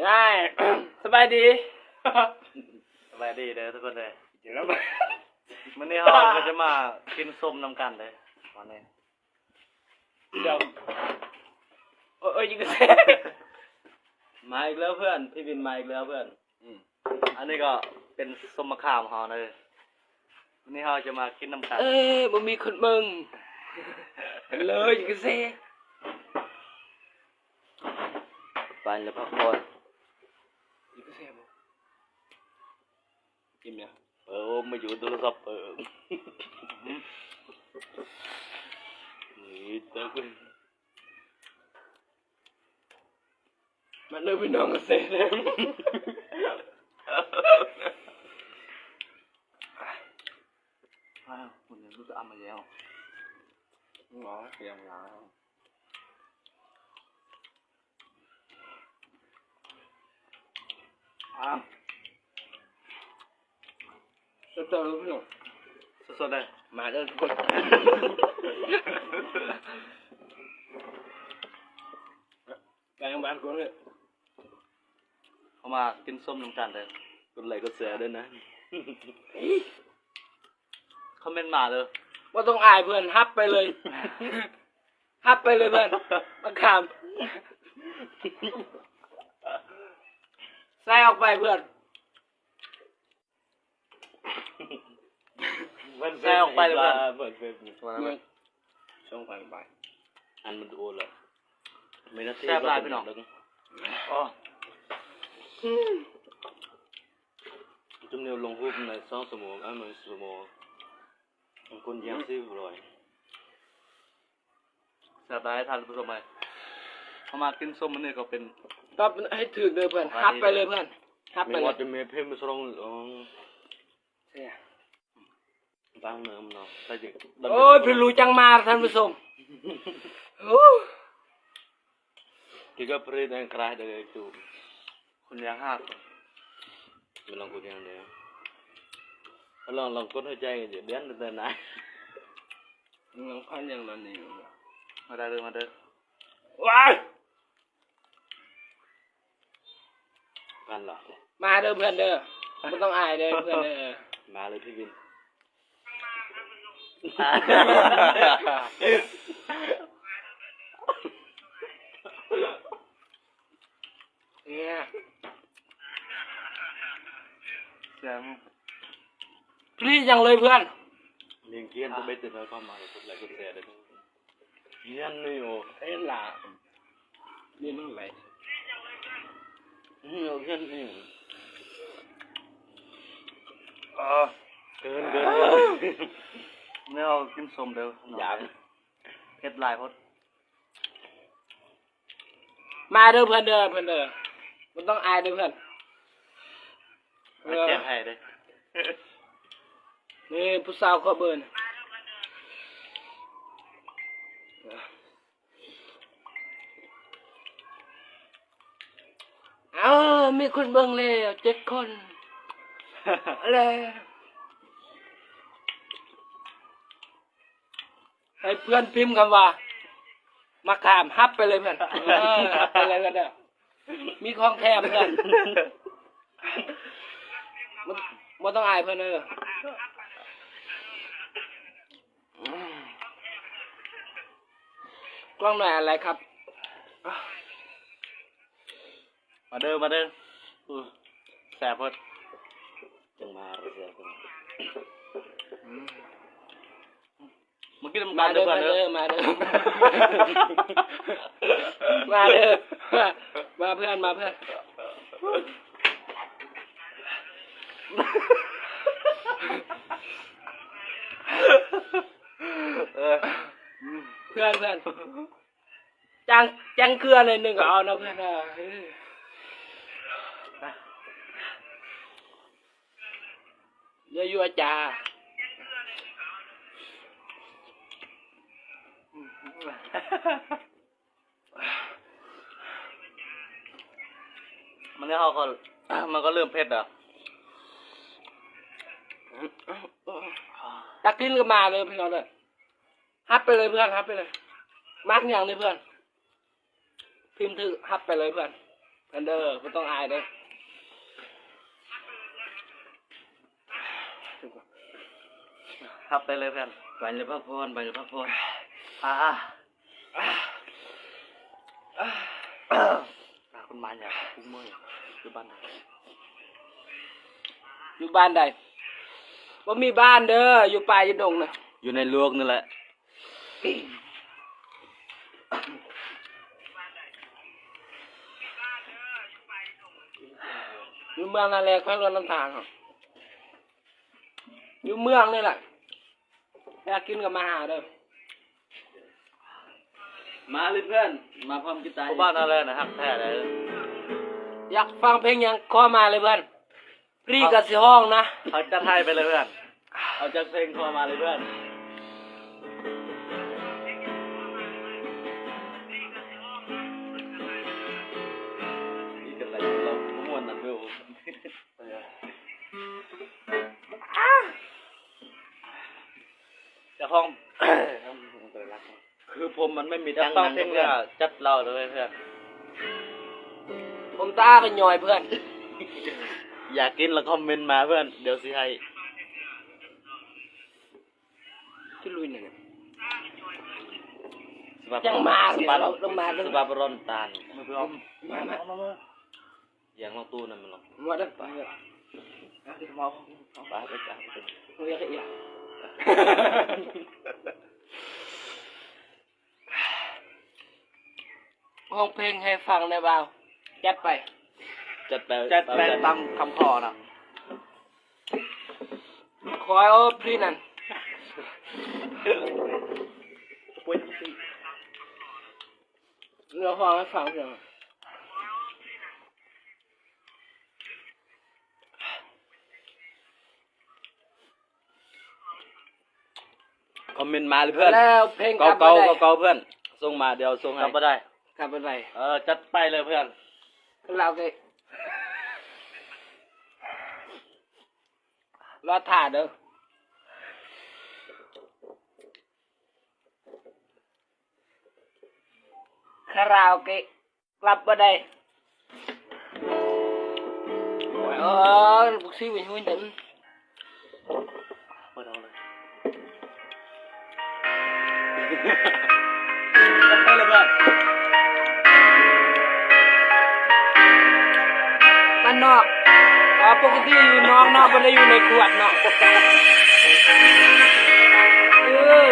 ຍາຍ ສະບາຍດີ ສະບາຍດີເດີທຸກຄົນເດີ. ມື້ນີ້ເຮົາກໍຈະມາກິນສົ້ມນຳກັນເດີ ວັນນີ້. ດຽວ ໂອ້ຍ ຍິງກະແສ ມາອີກແລ້ວເພື່ອນ ພີ່ວິນມາອີກແລ້ວເພື່ອນ. ອືມ ອັນນີ້ກໍເປັນສົ້ມມະຂາມເຮົາເດີ. ມື້ນີ້ເຮົາຈະມາກິນນຳກັນ. ເອີ ບໍ່ມີຄົນເບິ່ງເລີຍ ຍິງກະແສ ໄປແລ້ວພັກຜ່ອນ. ຍິງກະແສບໍ່? ກິນແມ່. ເອີ ມາຢູ່ໂທລະສັບເອີ ນີ້ເດີ. ມາເດີພີ່ນ້ອງເຊເດີ. ອ້າວ ຄົນຍັງຄືອຳມາແລ້ວ. ອໍ ສຽງຫຼາຍ. ອ້າວ ສົດໆເລີຍພີ່ນ້ອງ ສົດໆເລີຍ. ມາເດີທຸກຄົນ ໄປທາງບ້ານກ່ອນເລີຍ. ເຂົ້າມາກິນສົ້ມນຳກັນເດີ ກົດໄລກົດແຊເດີນະ. ຄອມເມັນມາເດີ ບໍ່ຕ້ອງອາຍເພື່ອນ ຮັບໄປເລີຍ ຮັບໄປເລີຍເພື່ອນ ບັກຂາມ ໃສ່ອອກໄປເພື່ອນ ໃສ່ອອກໄປເລີຍເພື່ອນ. ເບິ່ງ ສອງພັນບາດ ອັນມັນໂອລະ ແຊບຫຼາຍພີ່ນ້ອງ. ອໍ ຈຸ່ມແນວລົງຮູບໃນສອງຊົ່ວໂມງ ເອີ ໜຶ່ງຊົ່ວໂມງ ຄົນຍ່າງຊິບຮ້ອຍ. ແຊບຫຼາຍທ່ານຜູ້ຊົມເອີຍ ເຮົາມາກິນສົ້ມມື້ນີ້ກໍເປັນ ຕອບໃຫ້ຖືກເດີເພື່ອນ ຮັບໄປເລີຍເພື່ອນ ຮັບໄປເລີຍ. ແມ່ເພັງມາສອງ ອໍ ແຊບ ຕັ້ງເນີມເນາະ ໃສ່ ໂອ້ຍ ເພິ່ນຮູ້ຈັກມາທ່ານຜູ້ຊົມ. ໂອ້ Tiga perih yang kerah dari itu. ຄົນຢາກຮັກ ໄປລອງຄົນຢ່າງເດີ ລອງ ລອງກົດຫົວໃຈເດ ເດືອນແຕ່ນາຍ ລອງພັນຢ່າງນັ້ນນີ້ ມາໄດ້ເດີ ມາເດີ. ວ້າຍ ພັນລະ ມາເດີເພື່ອນເດີ ບໍ່ຕ້ອງອາຍເດີເພື່ອນເດີ. ມາເລີຍພີ່ວິນ. ເອີ ແຊມ ພຣີຍັງເລີຍເພື່ອນ. ເລງກຽນ ກະໄປເຕີມຄວາມມາກົດໄລກົດແຊເດີ. ຮຽນນີ້ໂອ ເຫັນລະ ຮຽນຫັ້ນໄຫຼ ຮຽນນີ້ ເອີ ເກີນ ເກີນ ເກີນ. ແນວກິນສົ້ມເດີ ຢາກ ເຜັດຫຼາຍໂພດ. ມາເດີເພື່ອນເດີ ເພື່ອນເດີ ບໍ່ຕ້ອງອາຍເດີເພື່ອນ. ມາແຈກໃຫ້ເດີ ນີ້ຜູ້ສາວຂໍເບີນ. ເອົາ ມີຄົນເບິ່ງແລ້ວເຈັດຄົນແລ້ວ. ໃຫ້ເພື່ອນພິມຄຳວ່າ ມະຂາມ ຮັບໄປເລີຍເພື່ອນ. ເອີ ຮັບໄປເລີຍເພື່ອນເດີ ມີຂອງແຖມເພື່ອນ. ບໍ່ ບໍ່ຕ້ອງອາຍເພື່ອນເດີ. ກວາງໜ້ອຍອາໄລຄັບ. ມາເດີ ມາເດີ. ອື ແຊບໂພດ ຈັ່ງມາແຊບ. ອືມ ມາກິນນຳກັນເດີ ມາເດີ ເພື່ອນເດີ ມາເດີ ມາເດີ ມາ ມາເພື່ອນ ມາເພື່ອນ. ເອີ ເພື່ອນ ເພື່ອນ ຈ້າງ ຈ້າງເກືອໜ້ອຍໜຶ່ງກໍເອົາເນາະເພື່ອນເນາະ. ເຫຼືອຢູ່ອາຈານ. ມັນເຮົາກໍ ມັນກໍເລີ່ມເຜັດແລ້ວ. ຢາກກິນກໍມາເລີຍພີ່ນ້ອງເດີ. ຮັບໄປເລີຍເພື່ອນ ຮັບໄປເລີຍ. ມັກຫຍັງນີ້ເພື່ອນ ພິມຖືກ ຮັບໄປເລີຍເພື່ອນ. ເພິ່ນເດີ ບໍ່ຕ້ອງອາຍເດີ. ພັກໄປເລີຍເພື່ອນ. ໄປເລີຍ ພັກຜ່ອນ ໄປເລີຍ ພັກຜ່ອນ. ອາ ອາ ອາ ອາ ຄົນມາຫຍັງ ກຸມເມີຍ ຢູ່ບ້ານໃດ? ຢູ່ບ້ານໃດ? ບໍ່ມີບ້ານເດີ ຢູ່ປ່າຢູ່ດົງນະ. ຢູ່ໃນໂລກນີ້ແຫຼະ. ຢູ່ເມືອງນາແລ ແຂວງຫຼວງນ້ຳທາເນາະ. ຢູ່ເມືອງນີ້ແຫຼະ ຢາກກິນກໍມາຫາເດີ. ມາເລີຍເພື່ອນ ມາພ້ອມກິຕາ. ຜູ້ບ່າວນາແລນະ ຮັກແທ້ເດີ. ຢາກຟັງເພງຫຍັງ ຂໍມາເລີຍເພື່ອນ. ພຣີກໍຊິຮ້ອງນະ. ເຮົາຈັດໃຫ້ໄປເລີຍເພື່ອນ. ເອົາຈັກເພງຂໍມາເລີຍເພື່ອນ. ອີກກັນໄລ ລາວມ່ວນນຳເດີ. ເຈົ້າຂອງ ຄືຜົມມັນໄມ່ມີທາງ ຈັດເອົາເລີຍເພື່ອນ. ຜົມຕາກໍຍ່ອຍເພື່ອນ. ຢາກກິນລະຄອມເມັນມາເພື່ອນ ດຽວຊິໃຫ້. ຄືລຸຍນີ້ນະ ສະບາບ ຍັງມາ ສະບາບ ລະມາ ສະບາບຮ້ອນຕານ. ມາ ມາ ມາ ມາ. ຢ່າງລອງຕູ້ນັ້ນມັນລອງ ມາເດີ ໄປເດີ ເອົາເດີ ມາ ໄປ ໄປ ໄປ ໄປ. ເຮົາຢາກເຮັດອີ່ຫຍັງ? ຮ້ອງເພງໃຫ້ຟັງແດ່ບ່າວ. ຈັດໄປ ຈັດໄປ ຈັດໄປຕາມຄຳຂໍນະ. ຂໍເອົາພຣີນັ້ນ ແລ້ວຮ້ອງໃຫ້ຟັງເທື່ອ. ຄອມເມັນມາເລີຍເພື່ອນ. ແລ້ວເພງ ເກົ້າເກົ້າ ເກົ້າເກົ້າ ເພື່ອນ ສົ່ງມາ ດຽວສົ່ງໃຫ້. ກັບບໍ່ໄດ້ ກັບບໍ່ໄດ້. ເອີ ຈັດໄປເລີຍເພື່ອນ. ຄາຣາໂອເກະ ລໍຖ້າເດີ. ຄາຣາໂອເກະ ກັບບໍ່ໄດ້. ໂອ້ຍ ບັກຊີໄປຫຸ້ຍເຕັມ. ເປີດເອົາເລີຍ ເປີດເລີຍເພື່ອນ. ບ້ານນອກ ເອີ ປົກກະຕິຢູ່ນອກເນາະ ບໍ່ໄດ້ຢູ່ໃນຂວດເນາະ. ເອີ.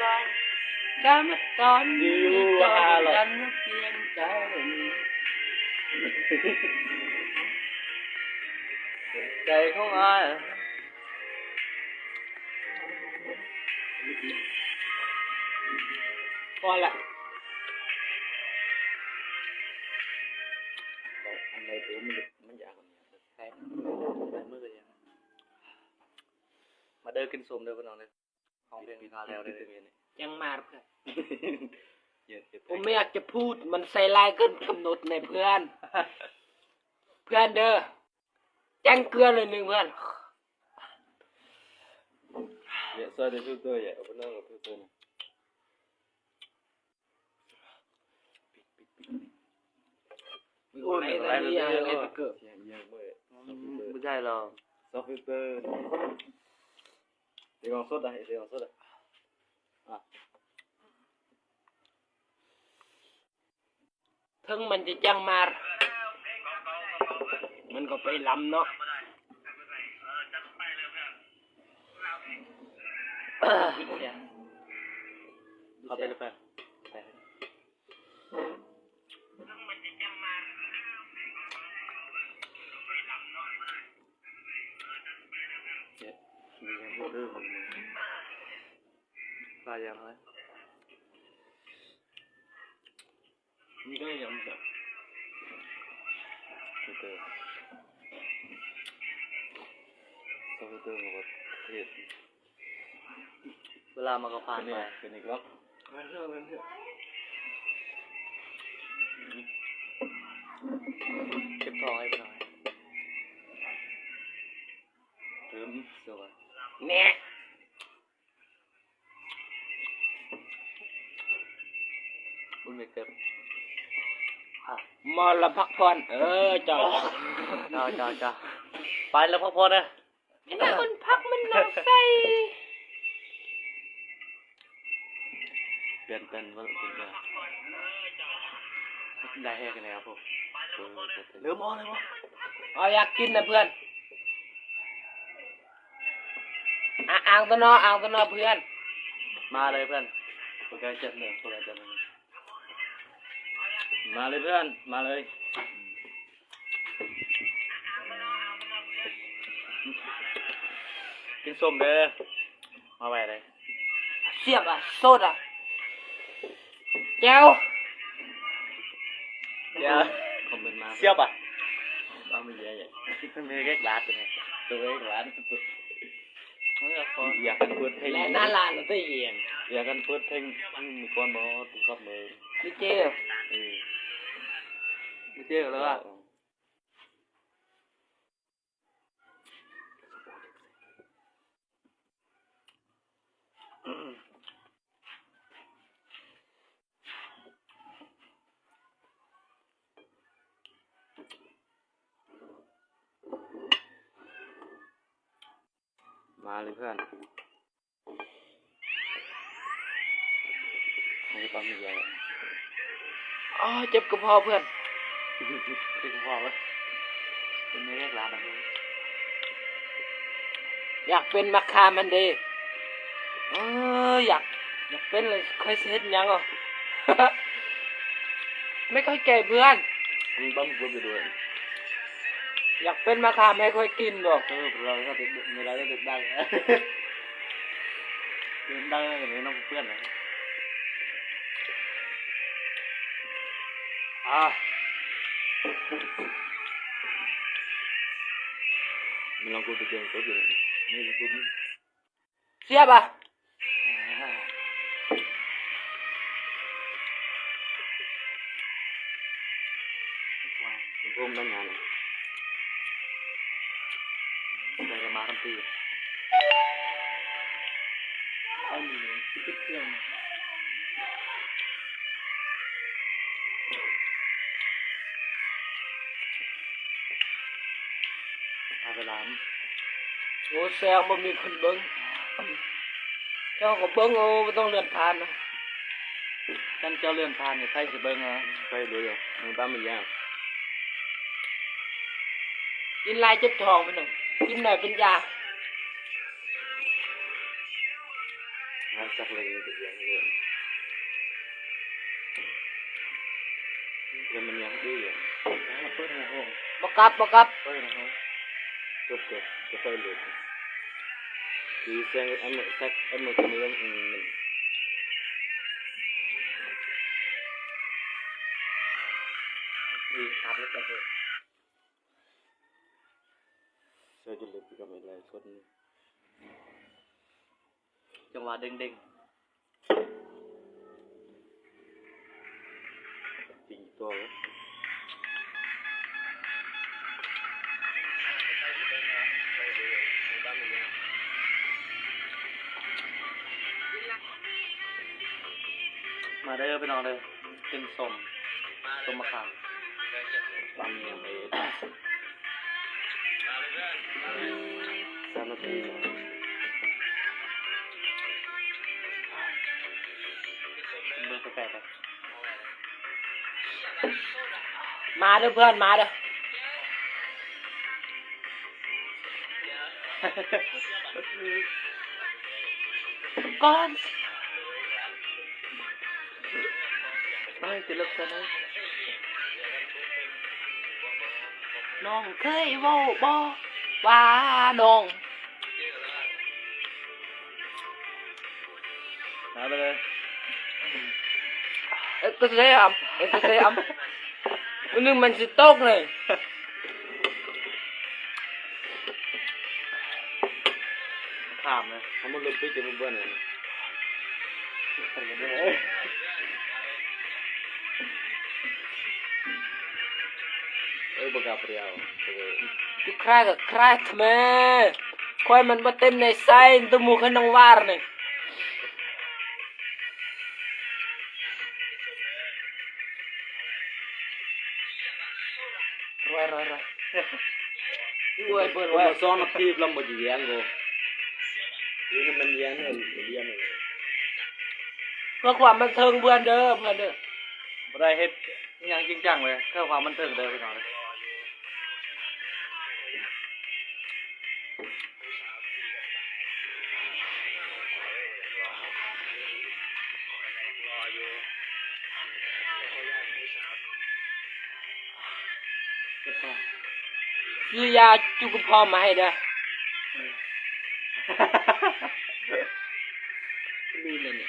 ຕອນ ດາມາຕອນນີ້ ເຈົ້າບໍ່ທັນມາປ່ຽນໃຈ ໃຈຂອງອ້າຍ. ພໍລະ ອັນໃດຕົວມັນ ມັນຢາກ ແຊບ ໃສ່ມືກະຍັງ. ມາເດີ ກິນສົ້ມເດີພີ່ນ້ອງເດີ. ຮ້ອງເພງຄາແລ້ວເດີ ຈັ່ງມາເພື່ອນ. ເອີ ບໍ່ແມ່ນຢາກຈະພູດ ມັນໃສ່ຫຼາຍເກີນກຳນົດໃນເພື່ອນ ເພື່ອນເດີ ແຈ້ງເກືອໜ້ອຍໜຶ່ງເພື່ອນ. ເຍາະຊອຍເດີ ຟິວເຕີ ເຍາະ ເອົາໄປນອນກັບຟິວເຕີນະ. ໂອ້ຍ ບໍ່ໄດ້ແລ້ວ ບໍ່ໄດ້ແລ້ວ ບໍ່ໄດ້ແລ້ວ ຊອບຟິວເຕີ ເດກອງສົດອະ ເດກອງສົດອະ. ເຖິງມັນຈະຈັ່ງມາ ມັນກໍໄປລຳເນາະ. ເຂົ້າໄປເລີຍເພື່ອນ ໄປ. ເຈັດ ມີຫຍັງບໍ່ເດີ ຫຼາຍຢ່າງເລີຍ. ມີກໍຍັງແບບ ເວລາມັນກໍຜ່ານໄປ ເປັນອີກແລ້ວ ເຈັບທ້ອງໃຫ້ເພິ່ນເອົາໃຫ້ ເຕີມເສື້ອວ່າ ແນະ. ບຸນເມກເກັບ ມາລະພັກຜ່ອນ ເອີ ເຈົ້າ ເຈົ້າ ເຈົ້າ ເຈົ້າ ໄປລະພັກຜ່ອນເດີ. ເປັນຄົນພັກມັນນອງໃສ່ ປ່ຽນເປັນ ເປັນ ໄດ້ແຮງກັນແລ້ວ ເລີ່ມອອກແລ້ວບໍ່? ເອົາ ຢາກກິນນະເພື່ອນ. ອາ ອ່າງຕົວເນາະ ອ່າງຕົວເນາະເພື່ອນ. ມາເລີຍເພື່ອນ ພວກເຈົ້າຈັດເລີຍ ພວກເຈົ້າຈັດເລີຍ. ມາເລີຍເພື່ອນ ມາເລີຍ. ກິນສົ້ມເດີ ມາໄວເລີຍ. ສຽບອະ ໂຊດອະ ແຈ່ວ ແຈ່ວ ຄອມເມັນມາ ສຽບອະ ເອົາ ມີແຍະ ມີແຍກລາດ ຕົວເອງລາດ. ຢາກກັນເປີດເພງ ແລະນາລານຕົວເອງ ຢາກກັນເປີດເພງ ມີກ່ອນບໍ່ ໂທລະສັບມື ດີເຈ ເອີ ດີເຈ ແລ້ວວ່າ ມາເລີຍເພື່ອນ ເອົາ ເຈັບກະເພາະເພື່ອນ ເຈັບກະເພາະເວີຍ ເປັນແນວແລກລານນະເພິ່ນ. ຢາກເປັນໝາກຂາມຫັ້ນເດ ເອີ ຢາກ ຢາກເປັນເລີຍ ຂ້ອຍຊິເຮັດຫຍັງເອົາ ໄມ່ຂ້ອຍແກ່ເພື່ອນ ມັນຕ້ອງເປີດໄປດ້ວຍ ຢາກເປັນໝາກຂາມໃຫ້ຂ້ອຍກິນບໍ່? ເອີ ເວລາເຮົາເດັກ ເວລາເຮົາເດັກດັງ ເປັນດັງໃນນ້ຳເພື່ອນນະ ອາ ມັນລອງກົດໄປເບິ່ງ ກົດຢູ່ໃນ ໃນຢູທູບນີ້. ສຽບອະ ລຳໂພງໄດ້ງານ ໄດ້ກະມາທັນທີ ເອົານີ້ເລີຍ ປິດເຄື່ອງ. ເອົາໄປລາມ ໂອ້ ແຊວບໍ່ມີຄົນເບິ່ງ ເຈົ້າກໍເບິ່ງເອົາ ບໍ່ຕ້ອງເລື່ອນຜ່ານນະ ຄັນເຈົ້າເລື່ອນຜ່ານນີ້ ໃຜຊິເບິ່ງເອົາ ໃຜເບິ່ງເອົາ ມັນຕາມມັນຍາກ ກິນຫຼາຍເຈັບທ້ອງພີ່ນ້ອງ ກິນໜ້ອຍເປັນຢາ. ຫາສັກເລີຍ ມັນກໍເອີງເລີຍ ແລ້ວມັນຍັງດີຢູ່. ເປີດໃຫ້ຫ້ອງ ບໍ່ກັບ ບໍ່ກັບ ເປີດໃຫ້ຫ້ອງ ຈົບເລີຍ ກໍໃສ່ເລີຍ ດີແຊງ ອັນ ສັກ ອັນ ມັນກໍມີ ອືມ ດີ ຕັດເລັກ ໃສ່ຈົນເລັກ ກໍໄປໄລສົດນີ້ ຈັງຫວະເດ້ງໆ ຕິງຕໍ່ ມາເດີພີ່ນ້ອງເດີ ກິນສົ້ມ ສົ້ມມະຂາມ ຕຳຫຍັງເອີຍ ສາມນາທີ ເບິ່ງແປກໆ ມາເດີເພື່ອນ ມາເດີ ກ່ອນ ເອີຍ ຈະເລີກກັນເອີຍ ນ້ອງເຄີຍເວົ້າບໍ່ວ່ານ້ອງ ຫາໄປເລີຍ ເອັດເຊອາ ເອັດເຊອາ ມື້ໜຶ່ງມັນຊິຕົກເລີຍ ຖາມນະ ເອົາມາລົບປິດຈະບໍ່ເບິ່ງເລີຍ ເອີຍ ບໍ່ກ້າປຽວ ເອີຍ ກູຄາຍກໍຄາຍແທ້ແມ້ ຂ້ອຍມັນບໍ່ເຕັມໃນໄຊ ຕົວໝູ່ຂ້ອຍນ້ອງວານນີ້ ລວຍ ລວຍ ລວຍ ໂອ້ຍ ເປີດ ເປີດ ສອງນາທີລຳບໍ່ຊິແຍງບໍ່ ນີ້ມັນແຍງເອີຍ ແຍງເອີຍ ເພື່ອຄວາມບັນເທີງເພື່ອນເດີ ເພື່ອນເດີ ບໍ່ໄດ້ເຮັດອີ່ຫຍັງຈິງຈັງເລີຍ ເພື່ອຄວາມບັນເທີງເດີພີ່ນ້ອງເດີ. ຊື້ຢາຈຸກະເພາະມາໃຫ້ເດີ ລືມແລ້ວນີ້.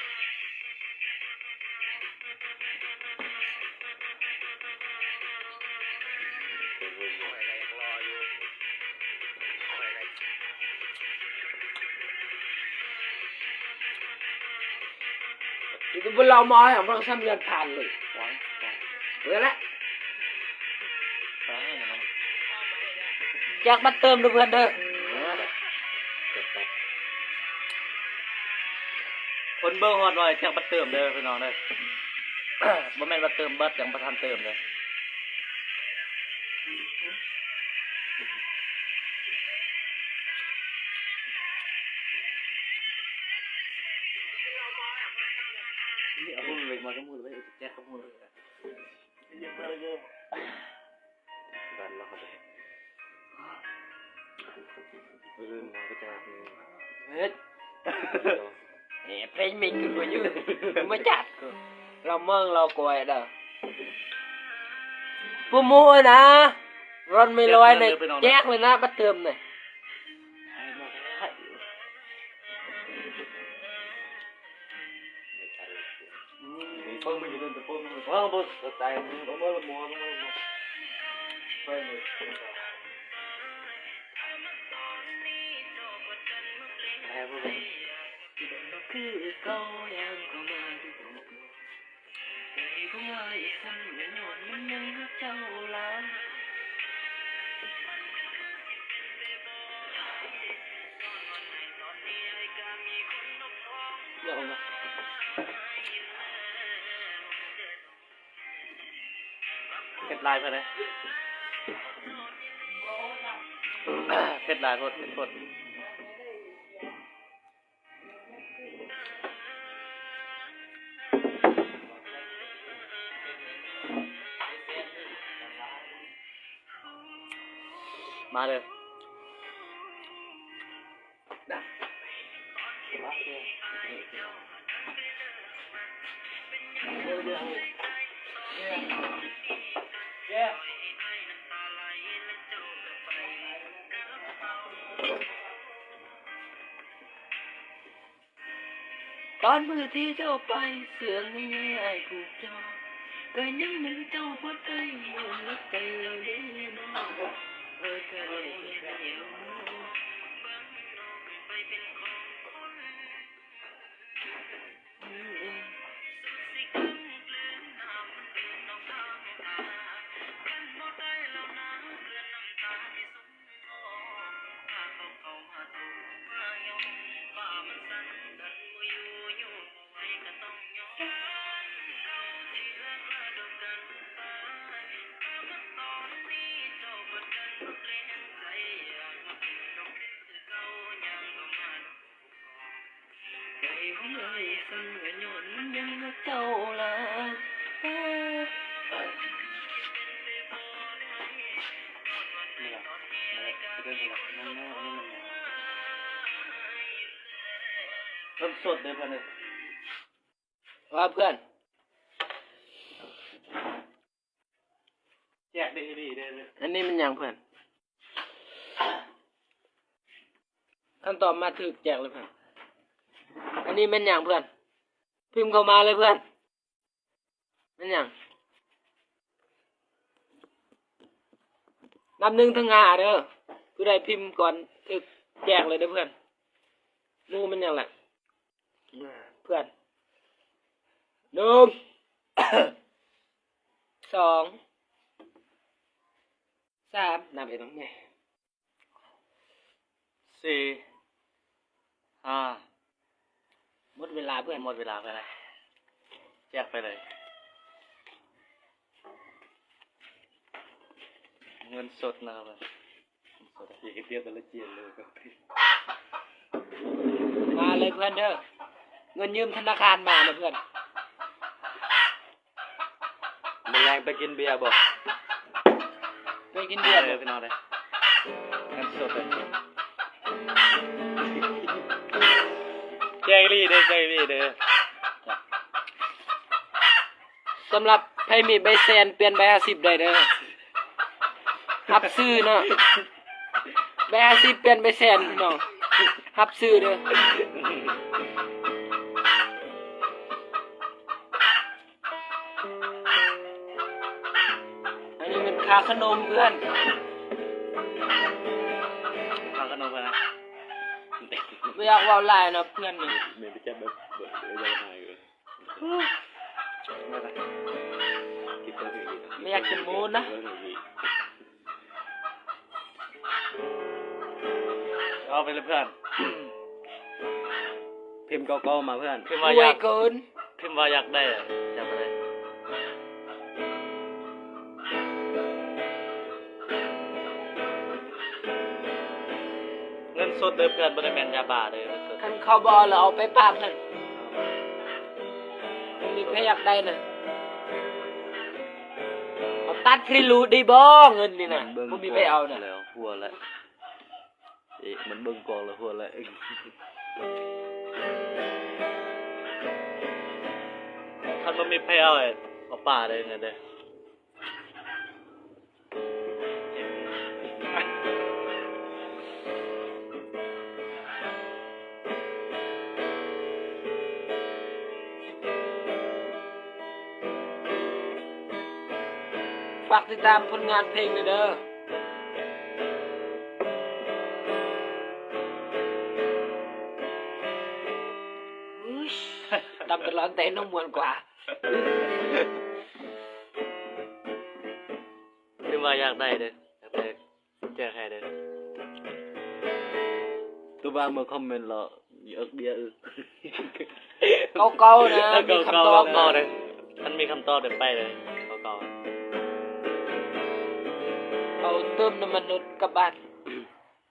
ເຮົາບໍ່ເລົ່າມາໃຫ້ເຮົາສາມເດືອນຜ່ານເລີຍ ເບິ່ງແລ້ວ ຢາກມາເຕີມເດີເພື່ອນເດີ. ຄົນເບິ່ງຮອດຮ້ອຍຈັກບັດເຕີມເດີພີ່ນ້ອງເດີ ບໍ່ແມ່ນວ່າເຕີມບັດ ຍັງບໍ່ທັນເຕີມເດີ. ເອົາເລັກມາກັບມືໄວ້ ແຈກກັບມື. ເຮັດ ເອີ ເພງມິກຄືຢູ່ ມາຈັດ ລາວເມືອງລາວກວຍເດີ ໂປຣໂມດນະ ຣອນເມລອຍນີ້ ແຈກເລີຍນະ ບັດເຕີມນີ້. ເຜັດຫຼາຍເພິ່ນເດ້ ເຜັດຫຼາຍໂພດ ເຜັດໂພດ. ມາເດີ. ຕອນມື້ທີ່ເຈົ້າໄປ ເຊື່ອງໃຍອ້າຍຜູກເຈົ້າ ກໍຍັງນຶກເຈົ້າບໍ່ໄດ້ ຍ້ອນລັກໄປແລ້ວເດ້ນ້ອງ ເອີ ກະໄດ້ແຄ່ແນວມອງ ເບິ່ງນ້ອງໄປເປັນຂອງຄົນ ເບິ່ງສົດເດີເພື່ອນເອີຍ ວ່າເພື່ອນ ແຈກໄດ້ອີ່ຫຼີເດີ. ອັນນີ້ແມ່ນຫຍັງເພື່ອນ? ຄຳຕອບມາຖືກແຈກເລີຍເພື່ອນ. ອັນນີ້ແມ່ນຫຍັງເພື່ອນ? ພິມເຂົ້າມາເລີຍເພື່ອນ. ແມ່ນຫຍັງ? ນັບໜຶ່ງເຖິງຫ້າເດີ. ຜູ້ໃດພິມກ່ອນຖືກແຈກເລີຍເດີເພື່ອນ. ໝູ່ແມ່ນຫຍັງລະ? ເພື່ອນ ໜຶ່ງ ສອງ ສາມ ນັບອີກນຳແດ່ ສີ່ ຫ້າ ໝົດເວລາເພື່ອນ ໝົດເວລາເພື່ອນ ແຈກໄປເລີຍ ເງິນສົດນະ ມາເລີຍເພື່ອນເດີ ເງິນຢືມທະນາຄານມາເລີຍເພື່ອນ. ມື້ແລງໄປກິນເບຍບໍ່? ໄປກິນເບຍບໍ່? ພີ່ນ້ອງເດີ ເງິນສົດເດີ ແຈກອີ່ຫຼີເດີ ແຈກອີ່ຫຼີເດີ. ສຳລັບໃຜມີໃບແສນ ປ່ຽນໃບຫ້າສິບໄດ້ເດີ ຮັບຊື້ເນາະ ໃບຫ້າສິບປ່ຽນໃບແສນພີ່ນ້ອງ ຮັບຊື້ເດີ. ອັນນີ້ແມ່ນຄ່າຂະໜົມເພື່ອນ ຄ່າຂະໜົມເພື່ອນນະ ບໍ່ຢາກເວົ້າຫຼາຍເນາະເພື່ອນນີ້ ແມ່ນໄປຈັບແບບ ບໍ່ຢາກເວົ້າຫຼາຍເອີ ບໍ່ຢາກຈະໂມ້ນະ. ເອົາໄປເລີຍເພື່ອນ ພິມເກົ້າເກົ້າມາເພື່ອນ ພິມວ່າຢາກ ອວຍເກີນ ພິມວ່າຢາກໄດ້ ຢາກໄດ້ ເງິນສົດເດີເພື່ອນ ບໍ່ໄດ້ແມ່ນຢາບ້າເດີ ເງິນສົດ ຄັນເຂົາບໍ່ເອົາລະເອົາໄປປາກເພິ່ນ ບໍ່ມີໃຜຢາກໄດ້ນະ ເອົາຕັດໃຫ້ລູກໄດ້ບໍ່ ເງິນນີ້ນະ ມັນເບິ່ງ ບໍ່ມີໃຜເອົານະ ແລ້ວຫົວແຫຼະ ເອະ ມັນເບິ່ງກ້ອງແລ້ວຫົວແຫຼະ ຄັນບໍ່ມີໃຜເອົາ ເອົາປາໄດ້ນະເດີ. ຝາກຕິດຕາມຜົນງານເພງແດ່ເດີ. ຕຳຕະຫຼອນແຕ່ນົມມ່ວນກວ່າ. ຄືວ່າຢາກໄດ້ເດີ ຢາກໄດ້ ແຈກໃຫ້ເດີ. ຕູບາເມືອຄອມເມັນເລາະ ເອິກເບຍອຶກ ເກົ້າເກົ້ານະ ມີຄຳຕອບນະ ເກົ້າເກົ້າເດີ. ຄັນມີຄຳຕອບເດີ ໄປເລີຍ ເກົ້າເກົ້າ. ເອົາເຕີມນ້ຳມັນລົດກັບບ້ານ.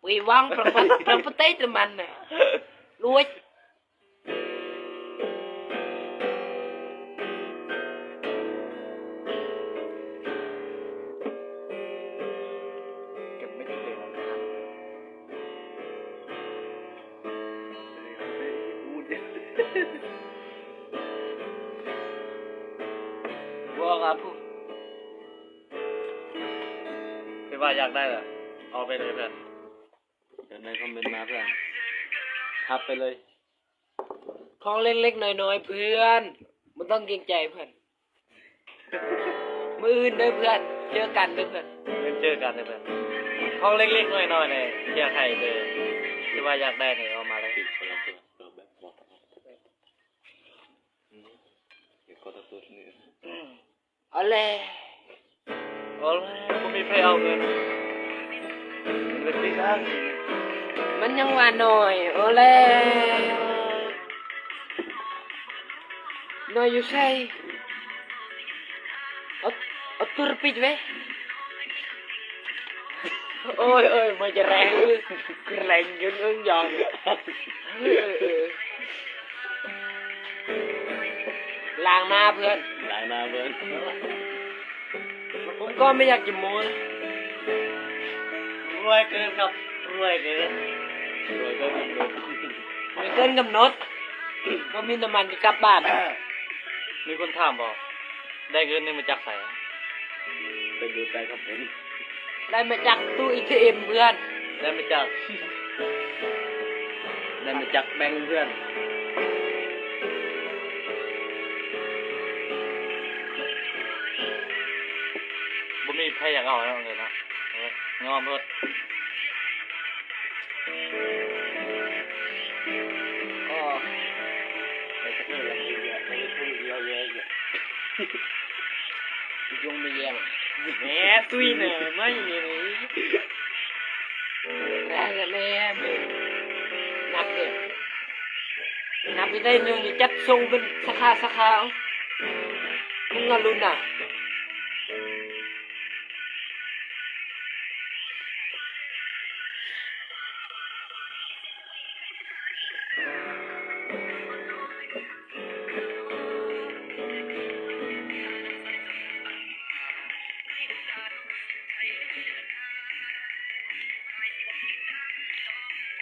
ໄປວາງປະປະ ປະເຕດນ້ຳມັນນະ ລວຍ. ເກັບໄວ້ທີ່ເດີມ. ບໍ່ອອກອ່ະ ຜູ້ ຄືວ່າຢາກໄດ້ລະ ເອົາໄປເລີຍເພື່ອນ. ຢາກໄດ້ຄອມເມັນມາເພື່ອນ ທັບໄປເລີຍ. ຂອງເລັກໆນ້ອຍໆເພື່ອນ ບໍ່ຕ້ອງເກງໃຈເພື່ອນ. ມື້ອື່ນເດີເພື່ອນ ເຈີກັນເດີເພື່ອນ ມື້ອື່ນເຈີກັນເດີເພື່ອນ. ຂອງເລັກໆນ້ອຍໆນີ້ຢາກໃຫ້ເດີ ຄືວ່າຢາກໄດ້ນີ້ເອົາມາເລີຍ. ເອົາແຫຼະ ເອົາແຫຼະ ບໍ່ມີໃຜເອົາເງິນ ມັນຍັງວ່າໜ້ອຍ. ເອົາແຫຼະ ໜ້ອຍຢູ່ໃສ? ເອົາ ເອົາຕຸລະປິດເວີຍ. ໂອ້ຍ ໂອ້ຍ ເມື່ອຍຈະແລງ ແລງຈົນເອີ້ງຢອງ. ລ້າງໜ້າເພື່ອນ ລ້າງໜ້າເພື່ອນ. ຜົມກໍບໍ່ຢາກຈະໂມ້ ລວຍເກີນຄັບ ລວຍເກີນ ລວຍເກີນກຳນົດ ລວຍເກີນກຳນົດ. ບໍ່ມີນ້ຳມັນຈະກັບບ້ານ. ມີຄົນຖາມບໍ່ ໄດ້ເງິນນີ້ມາຈາກໃສ? ໄປດູດໄປຄັບຜົມ ໄດ້ມາຈາກຕູ້ເອທີເອັມເພື່ອນ ໄດ້ມາຈາກ ໄດ້ມາຈາກແບັງເພື່ອນ. ບໍ່ມີໃຜຢາກເອົາເນາະ ເງິນເນາະ ຍອມໂລດ. ຈົງໄປແຍ່ງ ແໝ ຕຸ້ຍເນີ ມາຢູ່ນີ້ ແມ່ ແມ່ ນັບເດີ ນັບໄປໄດ້ໜຶ່ງ ຈັດສົ່ງເປັນສາຂາ ສາຂາ ເອົາ ມຶງອະລຸນນະ.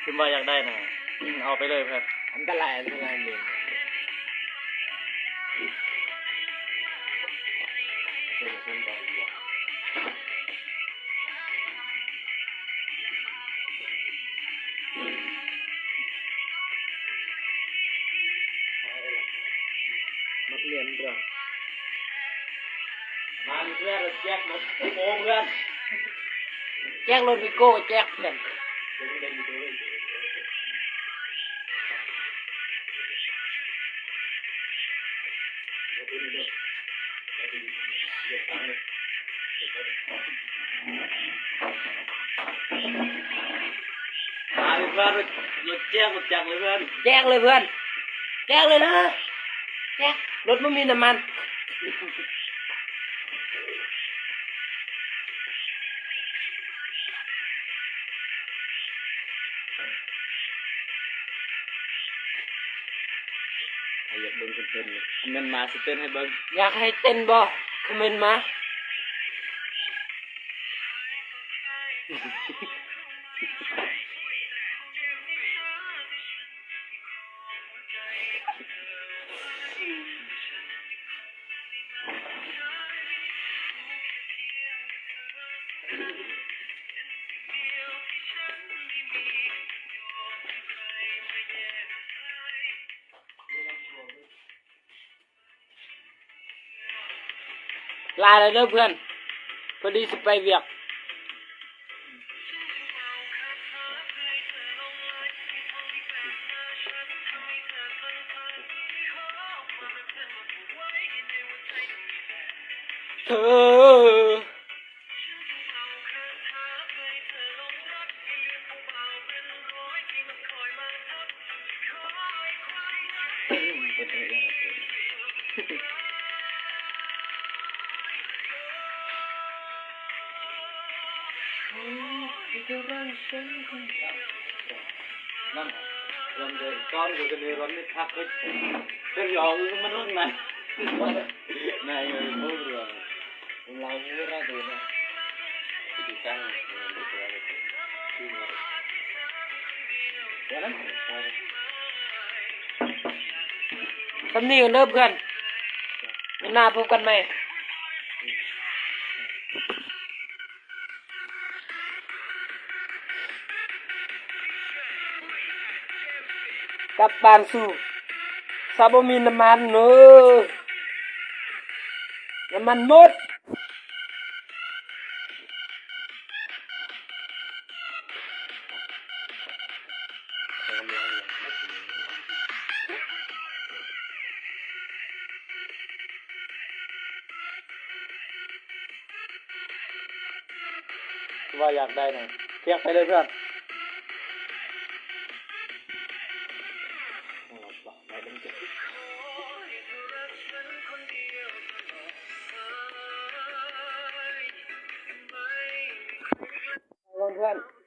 ຄິດວ່າຢາກໄດ້ນະ ເອົາໄປເລີຍເພື່ອນ. ອັນຕະລາຍ ອັນຕະລາຍເລີຍ. ມັກຮຽນຕົວະ ມາເພື່ອນ ແຈກລົດໂກເພື່ອນ ແຈກລົດວິໂກ້ ແຈກເພື່ອນ. ມາເລີຍເພື່ອນ ລົດແຈກລົດຈັກເລີຍເພື່ອນ ແຈກເລີຍເພື່ອນ ແຈກເລີຍເດີ ແຈກ ລົດບໍ່ມີນ້ຳມັນ. ໃຜຢາກເບິ່ງຄົນເຕັ້ນ ຄອມເມັນມາ ຊິເຕັ້ນໃຫ້ເບິ່ງ. ຢາກໃຫ້ເຕັ້ນບໍ່? ຄອມເມັນມາ. ລາແລ້ວເດີເພື່ອນ ພໍດີຊິໄປວຽກ. ເທີ ສ່ຳນີ້ກ່ອນເດີເພື່ອນ, ມື້ໜ້າພົບກັນໃໝ່. ກັບບ້ານສູ່ ຊາບໍ່ມີນ້ຳມັນເດີ, ນ້ຳມັນໝົດ. ວ່າຢາກໄດ້ນະ ທຽບໄປເລີຍເພື່ອນ. ເພື່ອນ.